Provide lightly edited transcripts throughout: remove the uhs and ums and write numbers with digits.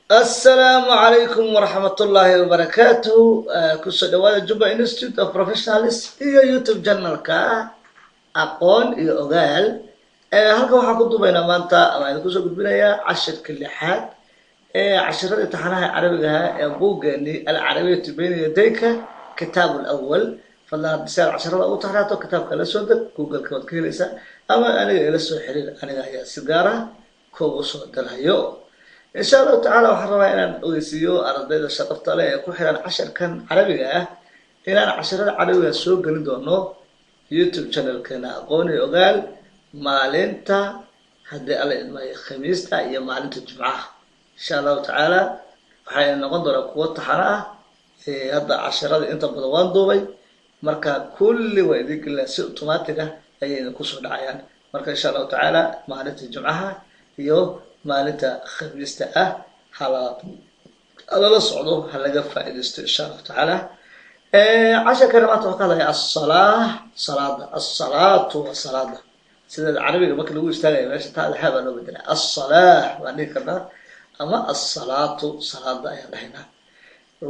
Asalaamu calaykum waraxmatullaahi wabarakaatuhu. Kusoo dhawaada Juba Institute of Professionals iyo YouTube channelka Aqoon iyo Ogaal. Halkan waxaan ku duubaynaa maanta ama idin kusoo gudbinayaa cashirka lixaad ee cashirada imtixaanaha carabigaha ee buuggeeni Alcarabiyatu Bayna Yadayka, kitaab alawal. Fadlan haddii si aad casharada ugu taxraato, kitaabka la soo deg, Google-ka waad ka helaysaa, ama aniga ila soo xiriir, aniga ayaa si gaar ah kuugu soo dirayo, insha Allahu tacala. Waxaan rabaa inaan ogeysiiyo ardayda sharafta leh ee ku xiran casharkan carabiga ah inaan casharada carabiga soo gelin doono YouTube channelkeena Aqoon iyo Ogaal maalinta, haddii Alla idmaayo, Khamiista iyo maalinta Jumcaha, insha Allahu tacaala. Waxay noqon doonaa kuwo taxano ah. Hadda casharada inta badan waan duubay, marka kulli waa idin gelinaa, si automatic ah ayay idinku soo dhacayaan. Marka insha Allahu tacaala maalinta Jumcaha iyo maalinta Khamiista ah halala socdo, ha laga faaidaysto, insha Allahu tacaala. Casharkana maanta waxaa ka hadlaya asalaa, salaada. Asalaatu waa salaada. Sida carabiga marka lagu istaagaya meesha taada ha baa loo bedelaa. Asalaa baan dhihi karnaa ama asalaatu, salaada ayaan dhahaynaa.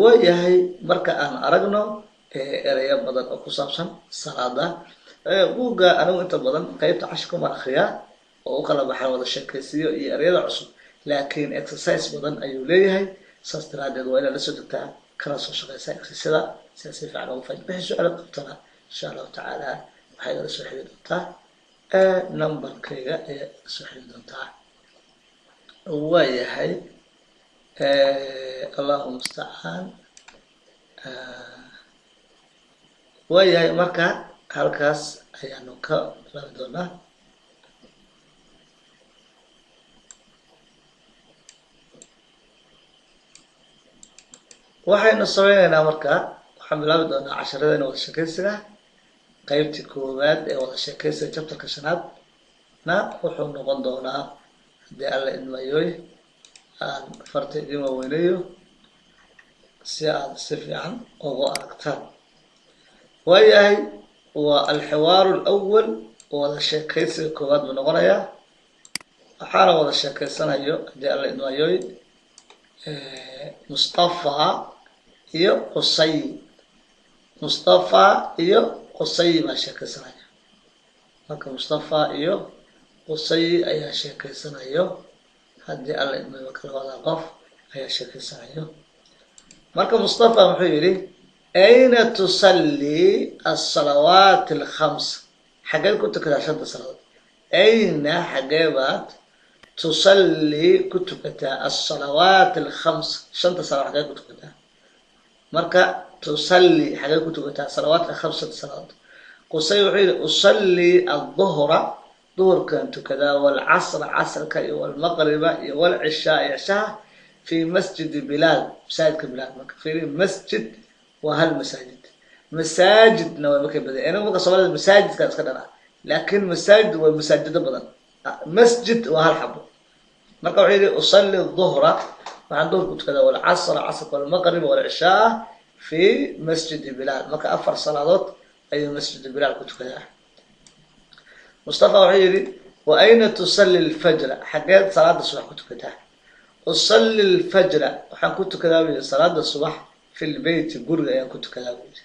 Waayahay, marka aan aragno ereyo badan oo ku saabsan salaada. Buugga anigu inta badan qeybta cashirka maan akriyaa oo u kala baxaan wada sheekaysiyo iyo ereyada cusub, laakiin exercise badan ayuu leeyahay. Saas daraadeed waa inaad la soo degtaa, kala soo shaqeysaa exercisada si aad si fiican uga faid. Wixii su-aalaad qabtana, insha Allahu tacaala, waxay igala soo xiri doontaa numberkayga ayaa igala soo xiri doontaa. Waayahay, Allahu mustacaan. Waayahay, marka halkaas ayaanu ka bilaabi doonaa. Waxaynu sameyneynaa marka, waxaan bilaabi doonaa casharadayna wada sheekaysiga. Qeybtii koowaad ee wada sheekaysiga chapterka shanaad na wuxuu noqon doonaa, haddii Alla idmayoy, aan farta idin waaweynayo si aad si fiican ugu aragtaan. Waayahay, waa alxiwaaru alawal, wada sheekaysiga koowaad buu noqonayaa. Waxaana wada sheekaysanayo, haddii Alla idmayoy, Mustafa iyo Qusay. Mustafa iyo Qusay baa sheekaysanaya. Marka Mustafa iyo Qusay ayaa sheekaysanayo, haddii Alla idmayo. Marka labada qof ayaa sheekaysanayo. Marka Mustafa muxuu yidhi? Ayna tusallii asalawaat alkhams? Xageed ku tukataa shanta salaadood? Ayna, xagee baad, tusallii, ku tukataa, asalawaat alkhams, shanta saladood xagee ku tukataa? Marka tusalli, xagee ku tukataa, salawaat alkhams, shanta salaadood. Qusay wuxuu yidhi: usallii alduhra, duhurkan tukadaa, walcasra, casrka, iyo walmaqriba, iyo walcishaa, iyo cishaha, fi masjidi Bilaal, masaajidka Bilaal. Marka fiiri, masjid waa hal masaajid, masaajidna waa markay badan. Inagu marka Soomaalida masaajidka iska dhanaa, laakin masaajid waa masaajido badan, masjid waa hal xabo. Marka wuxuu yidhi: usalli duhra, waxaan duhurku tukadaa, walcasra, casrka, walmaqriba, walcishaa, fi masjidi Bilaal. Marka afar salaadood ayuu masjidi Bilaal ku tukadaa. Mustafa wuxuu yidhi: wa ayna tusalli lfajra? Xageed salaada subax ku tukataa? Usalli lfajra, waxaan ku tukadaa buu yidhi salaada subax, fi lbeyti, guriga ayaan ku tukadaa buu yidhi.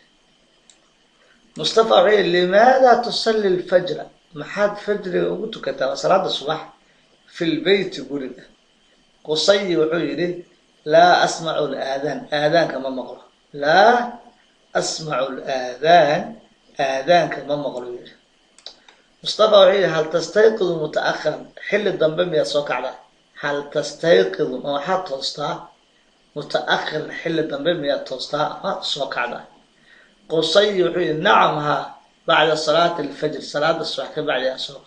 Mustafa wuxuu yidhi: limaada tusalli lfajra? Maxaad fajriga ugu tukataa, waa salaada subax, fi lbeyti, guriga? Qusayi wuxuu yidhi: laa asmacu laadaan, aadaanka ma maqlo. Laa asmacu laadaan, aadaanka ma maqlo yidhi. Mustafa wuxuu yidhi: hal tastayqidu muta'akhiran? Xilli dambe miyaad soo kacdaa? Hal tastayqidu, ma waxaad toostaa, muta'akhiran, xilli dambe miyaad toostaa ama soo kacdaa? Qusay wuxuu yidhi: nacam, haa, bacda salaati alfajr, salaada subax ka bacdi ayaan soo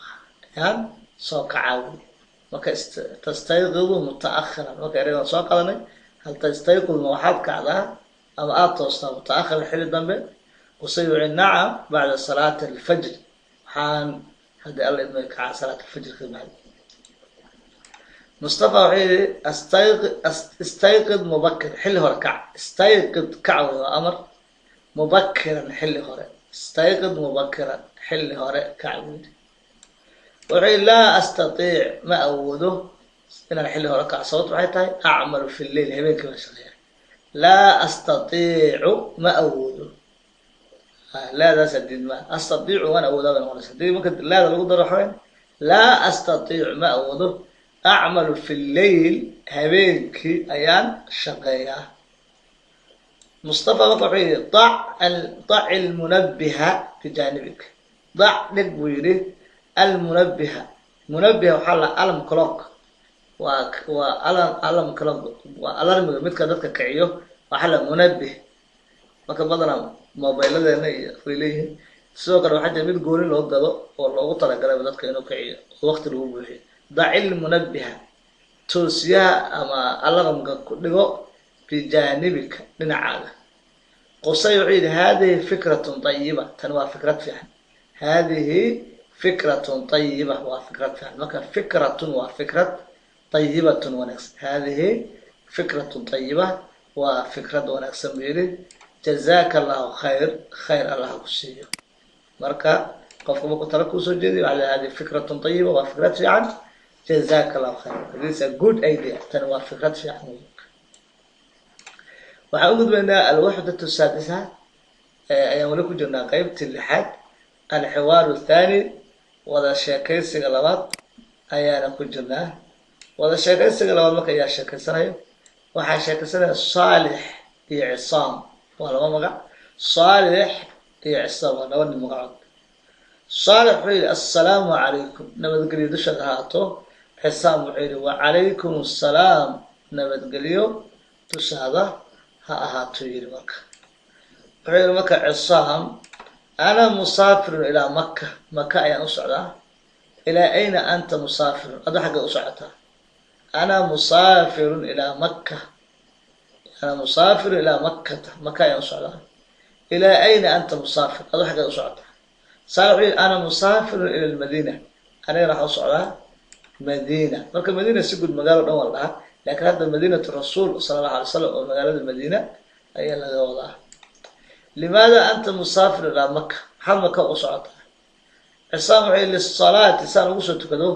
ayaan soo kacaa wy. Marka tastayqidu muta'akhiran, marka ereygan soo qadanay, hal tastayqidu, ma waxaad kacdaa ama aada toostaa, muta'akhiran, xilli dambe? Qusay wuxuu yidhi: nacam, bacda salaati alfajr, waxaan, haddii Alla idmay, kacaa salaat alfajr ka bacdi. Mustafa wuxuu yidhi: istayqid mubakir, xilli hore kac. Istayqid, kac wey, waa amar. Mubakiran, xilli hore. Istayqid mubakiran, xilli hore kac buu yidhi. Wuxuu yidhi: laa astatiic, ma awoodo. Inaan xilli hore kaco, sababtu waxay tahay acmalu fi lleyl, habeenkii baan shaqeeyaa. Laa astatiicu, ma awoodo. Laadaas diidma, astatiicu waan awoodaa bay noqonaysa hadii marka laada lagu daro. Waxaa laa astatiicu, ma awoodo. Acmalu fi lleyl, habeenkii ayaan shaqeeyaa. Mustafa marka wuxuu yihi: Dac almunabiha bijaanibik. Dac, dhig buu yidhi. Almunabiha, munabiha waxaa la alarm clock, waa alarm clock, waa alarmiga midka dadka kiciyo, waxaa la munabih. Marka badanaa mobiladeena iyo way leeyihiin. Sidoo kale waxaa jira mid gooni loo gado oo loogu talagalay dadka inuu kiciyo oo waqti lagu buuxiyo. Dacil munabiha, toosiyaha ama alarmka ku dhigo, bijaanibika, dhinacaaga. Qusay wuxuu yidhi: Hadihi fikratun tayiba, tan waa fikrad fiican. Hadihi fikratun tayiba, waa fikrad fiican. Marka fikratun waa fikrad, tayibatun wanaagsan. Hadihi fikratun tayiba, waa fikrad wanaagsan buu yidhi. Jazaaka Allahu khayr, khayr Allah ku siiyo. Marka qofka markuu tala kuusoo jeediyo waxaa la: Hadihi fikratun tayiba, waa fikrad fiican. Jazaaka Allahu khayr, this is a good idea, tan waa fikrad fiican. Waxaan u gudbaynaa alwaxdatu saadisa, ayaan weli ku jirnaa, qeybtii lixaad. Alxiwaaru athani, wada sheekaysiga labaad ayaana ku jirnaa. Wada sheekaysiga labaad marka ayaa sheekaysanayo? Waxaa sheekaysanaya Saalix iyo Cisaam, waa laba magac. Saalix iyo Cisaam waa laba nin magacood. Saalix wuxuu yidhi: Assalaamu calaykum, nabadgelyo dushaad ahaato. Cisaam wuxuu yidhi: Wacalaykum assalaam, nabadgelyo dushaada ha ahaato yidhi. Marka wuxuu yidhi marka Cisaam: Ana musaafirun ilaa Maka, Maka ayaan u socdaa. Ilaa ayna anta musaafirun? Ado xaggay u socotaa? Ana musaafirun ilaa Maka, ana musaafirun ilaa Makkata, Maka ayaan u socdaa. Ilaa ayna anta musaafir? Ado xaggay u socotaa? Saal wuxuu yidhi: Ana musaafirun ila lmadiina, anigana waxaan u socdaa Madiina. Marka Madiina si guud magaalo dhan waa la dhahaa, laakiin hadda Madiinatu Rasuul sala Allahu alay slam oo magaalada Madiina ayaa laga wadaa. Limaada anta musaafir ilaa Maka? Maxaad Maka u socotaa? Cisaam wuxuu yihi: Lisalaati, saan ugu soo tukado,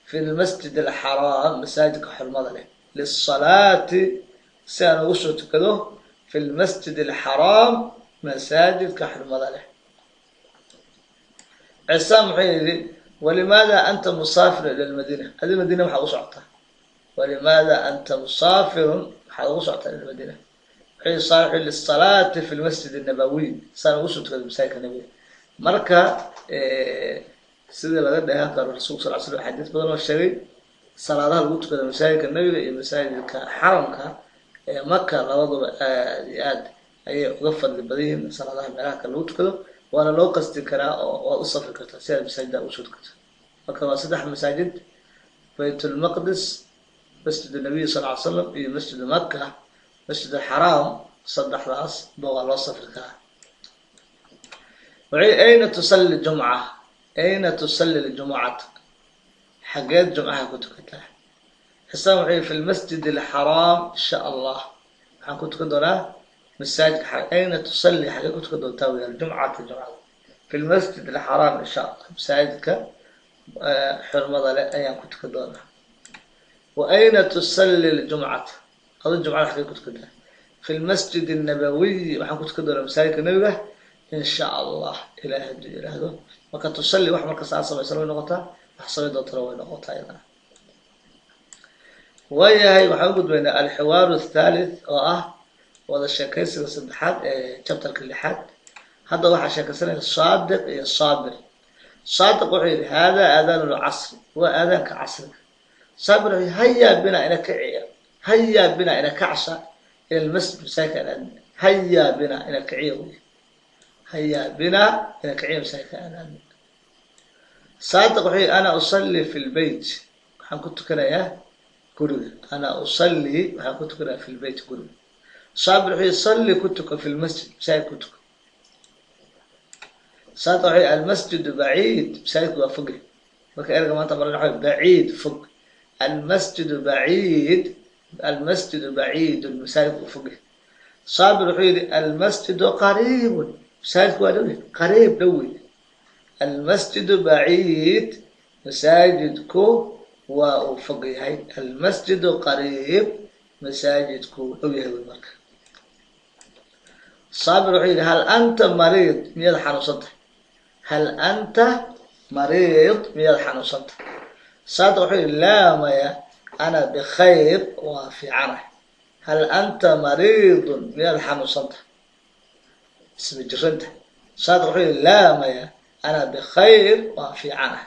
fi lmasjid alxaraam, masaajidka xurmada leh. Lisalaati, si aan ugu soo tukado, fi lmasjid alxaraam, masaajidka xurmada leh. Cisaam wuxuu yihi: Walimaada anta musaafir ila lmadiina? Adi Madiina maxaad u socotaa? Walimaada anta musaafirun, maxaad ugu socotaa, ila lmadiina? Wuxuu yihi Saalix: Lisalaati fi lmasjid annabawiy, saan ugu soo tukado masaajidka Nabiga. Marka sidii laga dheehan karo, Rasulka sal slam xadiis badan oo sheegay salaadaha lagu tukado masaajidka Nabiga iyo masaajidka xaramka ee Maka labaduba aad iyo aad ayay uga fadli badan yihiin salaadaha meelaha kale lagu tukado, waana loo qasti karaa oo waad u safri kartaa si aad masaajida ugu soo tukato. Marka waa saddex masaajid: Bayt Ulmaqdis, Masjid Nabiy sal ly slam, iyo Masjid Maka, Masjid Alxaraam. Saddexdaas ba waa loo safri karaa. Waxay: Ayna tusalli jumca? Ayna tusalli ljumucata? Xageed jumcaha ku tukataa? Xisaam wuxuu yihi: Fi lmasjid alxaraam insha Allah, waxaan ku tukan doonaa masaajidka. Ayna tusalli, xagee ku tukan doontaa wey, aljumcata, jumcada? Fi lmasjid alxaraam insha Allah, masaajidka xurmada leh ayaan ku tukan doonaa. Wa ayna tusalli ljumcata? Adu jumcada xagee ku tukantaa? Fi lmasjid annabawiy, waxaan ku tukan doonaa masaajidka Nabiga in sha Allah, Ilahay hadduu yidhaahdo. Marka tusalli wax markasta aad samaysana way noqotaa, wax samayn doontana way noqotaa iyadana. Waayahay, waxaan u gudbaynaa alxiwaaru athalith, oo ah wada sheekaysiga saddexaad ee chapterka lixaad. Hadda waxaa sheekaysanaya Saadiq iyo Saabir. Saadiq wuxuu yidhi: Hada aadaanu lcasri, waa aadaanka casriga. Saabir wuxuu yidhi: Hayaa bina, ina kiciya. Hayaa bina, ina kacsha, ila lmasjid, masaajidka aan aadna. Hayaa bina, ina kiciya wey. Hayaa bina, ina kiciya, masaajidka aan aadna. Saadiq wuxuu yidhi: Ana usalli fi lbeyt, waxaan ku tukanayaa guriga. Ana usalli, waxaan ku tukanayaa, fi lbeyt, guriga. Saabir wuxuu yidhi: Salli, ku tuko, fi lmasjid, masaajid ku tuko. Saadiq wuxuu yidhi: Almasjidu baciid, masaajidku waa foge. Marka erga maanta maran waxa baciid, fog. Almasjidu baciid, almasjidu baciidun, masaajidku waa foge. Saabir wuxuu yidhi: Almasjidu qariibun, masaajidku waa dhow, qariib, dhow wey. Almasjidu baciid, masaajidku Waa uu fog yahay. Almasjidu qariib, masaajidku wuu dhow yahay wey. Marka Saabir wuxuu yidhi: "Hal anta mariid?" Miyaad xanuunsan tahay? "Hal anta mariid?" Miyaad xanuunsan tahay? Saadiq wuxuu yidhi: "Laa," maya, "ana bikhayr," waa fiicanah. "Hal anta mariidun?" Miyaad xanuunsan tahay? Isma jiranta. Saadiq wuxuu yidhi: "Laa," maya, "ana bikhayr," waa fiicanah.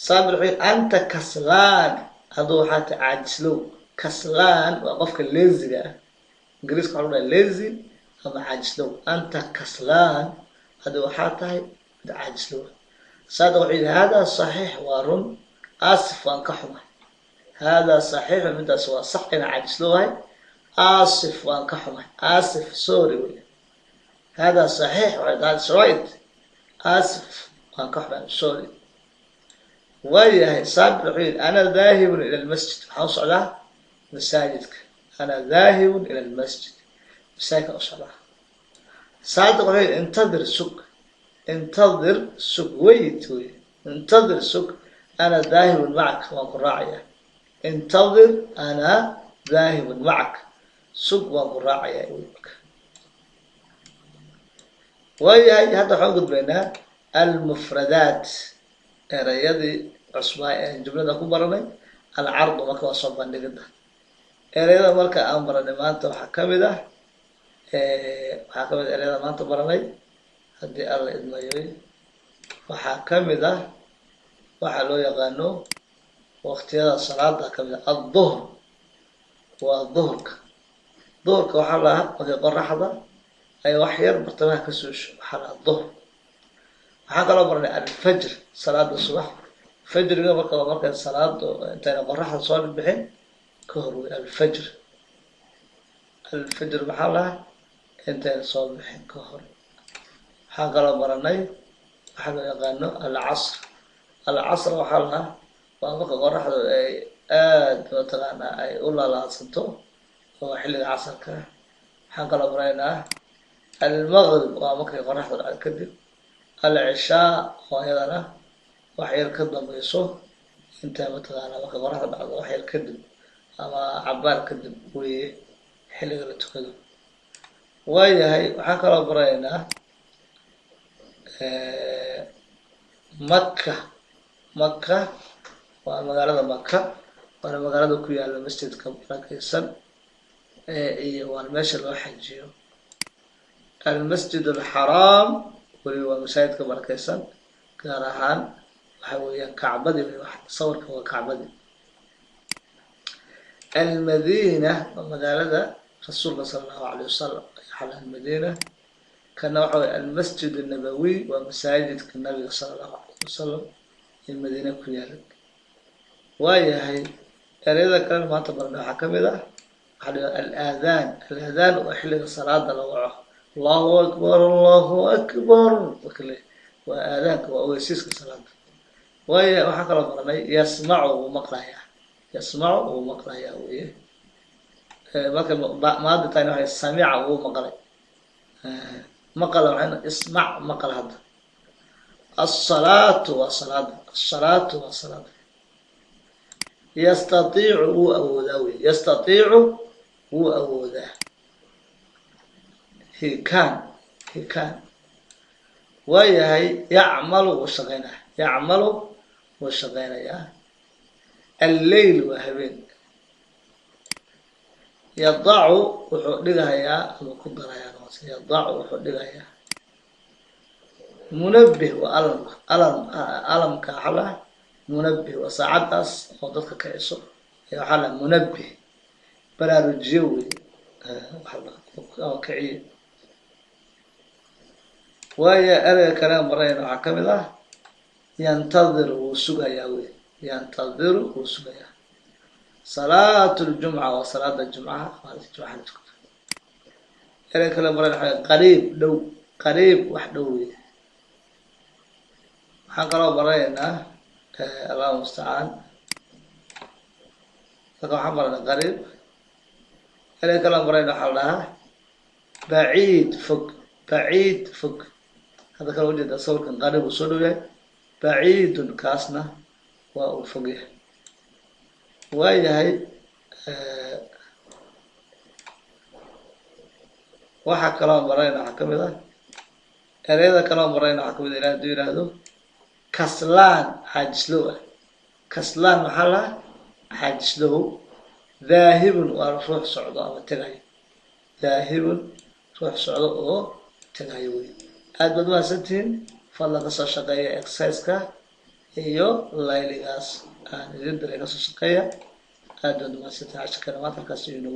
Saabir wuxuu yidhi: "Anta kaslaan," hadduu waxaa ta caajislow. Kaslaan waa qofka lazy-ga ah. Ingiriiska waxa lagu dhaha lazy ama caajislow. "Anta kaslaan," haddi waxaa tahay mid caajislow. Saadiq wuxuu yidhi: "Hada saxiix," waa run. "Asif," waan ka xumay. "Hada saxiixu," midaas waa sax inaa caajislowahay. "Asif," waan ka xumay. "Asif," sorry wey. "Hada saxiix," that's right. "Asif," waan ka xumay, sorry. Waayahay, Saabir wuxuu yidhi: "Ana daahibun ila lmasjid," waxaan u socdaa masaajidka. "Ana daahibun ila lmasjid," masaajidka u socdaa. Saadiq wuxuu yidhi: "Intadir," sug. "Intadir," sug, wait wey. "Intadir," sug. "Ana daahibun macak," waan ku raacaya. "Intadir, ana daahibun macak," sug, waan ku raacaya wey. Waayahay, hadda waxaan gudbaynaa almufradaat, erayadii cusbaa ee jumlada ku baranay. Alcardu marka waa soo bandhigida. Ereyada marka aan baranay maanta waxaa kamid ah ereyada maanta baranay, haddii Alla idmayoy, waxaa kamid ah waxaa loo yaqaano waqtiyada salaada. Kamid ah adduhr, waa duhurka. Duhurka waxaa lahaa markay qoraxda ay wax yar bartamaha ka suusho, waxaa lahaa duhr. Waxaan kaloo baranay alfajr, salaada subax. Fajriga marka waa markay salaadu intayna qoraxda soo bixin ka hor wey. Alfajr, alfajr maxaa lahaa? Intayna soo bixin ka hor. Waxaan kaloo baranay waxaa loo yaqaano alcasr. Alcasr waxaa lahaa waa marka qoraxdu ay aada mataqaanaa ay u lalaadsanto, oo xilliga casarka. Waxaan kaloo baranaynaa almaqrib, waa markay qoraxdu dhacdo kadib. Alcishaa oo iyadana wax yar ka dambayso inta mataqaanaa markay qoraxda dhacdo wax yar kadib ama cabaar kadib weeye xilliga la tukado. Waayahay, waxaan kaloo baranaynaa Maka. Maka waa magaalada Maka, waana magaalada ku yaalla masjidka barakeysan iyo waana meesha loo xajiyo. Almasjid alxaraam weliba waa masaajidka barakeysan, gaar ahaan waxa weeyaan kacbadii wey, sawirka waa kacbadii. Almadina waa magaalada rasuulka sala Allahu alayh wasalam, almadina. Kana waxa wey almasjid annabawiy, waa masaajidka nabiga sala Allahu alayh wasalam ee Madiina ku yaala. Waayahay, ereyada kalena maanta barna waxaa kamid ah waxaa la yidhaha alaadaan. Alaadaan waa xilliga salaada la waco. "Allahu akbar, Allahu akbar" marka waa aadaanka, waa ogeysiiska salaada. Waaya, waxaa kaloo baranay yasmacu, wuu maqlayaa. Yasmacu, wuu maqlayaa weye. Marka maadi tahayna waxay samica, wuu maqlay. Maqala waxayna ismac, maqal. Hadda asalaatu waa salaada. Asalaatu waa salaada. Yastatiicu, wuu awoodaa wey. Yastatiicu, wuu awoodaa. He can, he can. Waayahay, yacmalu, wuu shaqeynaya. Yacmalu, wuu shaqeynayaa. Alleyl waa habeen. Yadacu, wuxuu dhigahayaa ama ku darayaa. Yadacu, wuxuu dhigayaa. Munabih waa alarmka. Alarm, alarmka waxaa laha munabih, waa saacaddaas oo dadka kiciso ee waxaa laha munabih, baraarujiyo wey ama kiciye. Waaya, ereyga kale marayna waxaa kamid ah yantadiru, wuu sugayaa wey. Yantadiru, wuu sugayaa. Salaat ljumca waa salaada jumcaha, maalinta jumcaha la tukado. Ereyga kale marayna waxaa qariib, dhow. Qariib, wax dhow wey. Waxaan kaloo baranaynaa, Allahu mustacaan, marka waxaan baranay qariib. Ereyga kaloo marayna waxaa la dhahaa baciid, fog. Baciid, fog. Hadda kale ujeedaa sawirkan qariib uu soo dhow yahay, baciidun kaasna. Waa uu fog yahay. Waayahay, waxaa kaloo marayna waxaa kamid ah ereyada kaloo marayna waxaa kamid ah, Ilaah haduu yihahdo, kaslaan, xaajislow ah. Kaslaan maxaa lahaa? Xaajislow. Daahibun waa ruux socdo ama tegayo. Daahibun, ruux socdo oo tegayo wey. Aad baad mahadsantihiin. Fadlan kasoo shaqeeya exerciseka iyo layligaas aan idin diray, kasoo shaqeeya. Aad baad mahadsantihiin. Cashirkeena maanta halkaas ayuu inoogu